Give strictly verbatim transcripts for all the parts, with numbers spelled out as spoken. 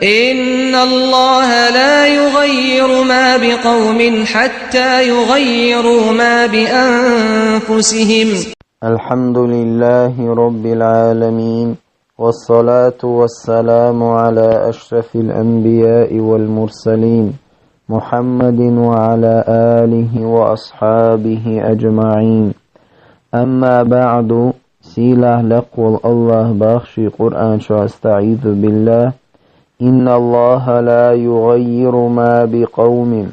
إن الله لا يغير ما بقوم حتى يغيروا ما بأنفسهم. الحمد لله رب العالمين، والصلاة والسلام على أشرف الأنبياء والمرسلين، محمد وعلى آله وأصحابه أجمعين. أما بعد، Сийлахь лекхаволу Аллах боху шен Къуръан чохь: أستعيذ بالله. إن الله لا يغير ما بقوم.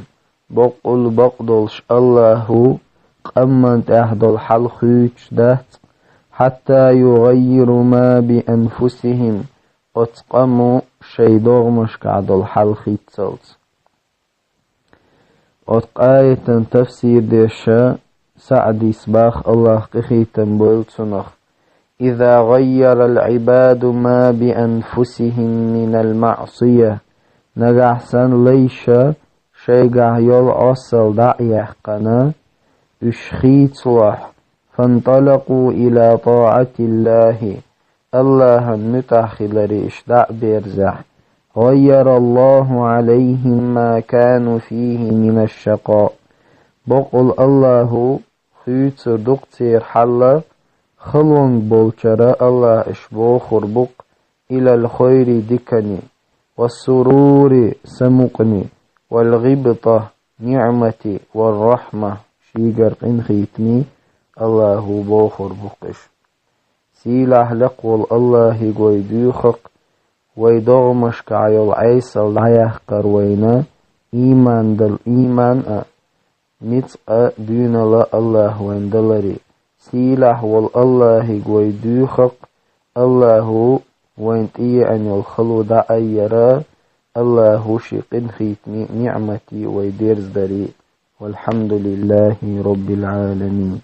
Бакъволу бакъдолуш Аллаху къаманна тӀехь долу хьал хуьйцуш дац, حتى يغيروا ما بأنفسهم, оцу къамо шайн догӀмашкахь долу хьал хийццалц. Оцу къаятан тафсир деш СаӀдис боху, Аллах къинхетам бойла цунах: إذا غير العباد ما بأنفسهم من المعصية, нагахь санна лайша шайгахь йолу Ӏоссал дӀа а яьккхина, уьш хийцалахь, فانطلقوا إلى طاعة الله, Аллахьан муьтӀахь хиларе уьш дӀа а берзахь, غير الله عليهم ما كانوا فيه من الشقاء. Бакъволу Аллаху хуьйцур ду-кх церан хьал, халонга болчара Аллах уьш бохур бу-кх إلى الخير дикане, والسرور самукъане, والغبطة ниӀмате, والرحمة шегара къинхетаме Аллаху бохур бу-кх уьш. Сийлахь лекхаволу Аллахе вай дуьйху-кх, вайн догӀмашкахь йолу Ӏесалла дӀаяккхар вайна, ийман дала ийман а, ницкъ а, дуьйналла а Аллах вайна даларе. Сийлахь волу Аллахе вай дуьйху-кх, Аллаху вайна тӀееана йолу хало дӀа а айъяра, Аллаху шен къинхетаме, ниӀмате вай дерзадаре. والحمد لله رب العالمين.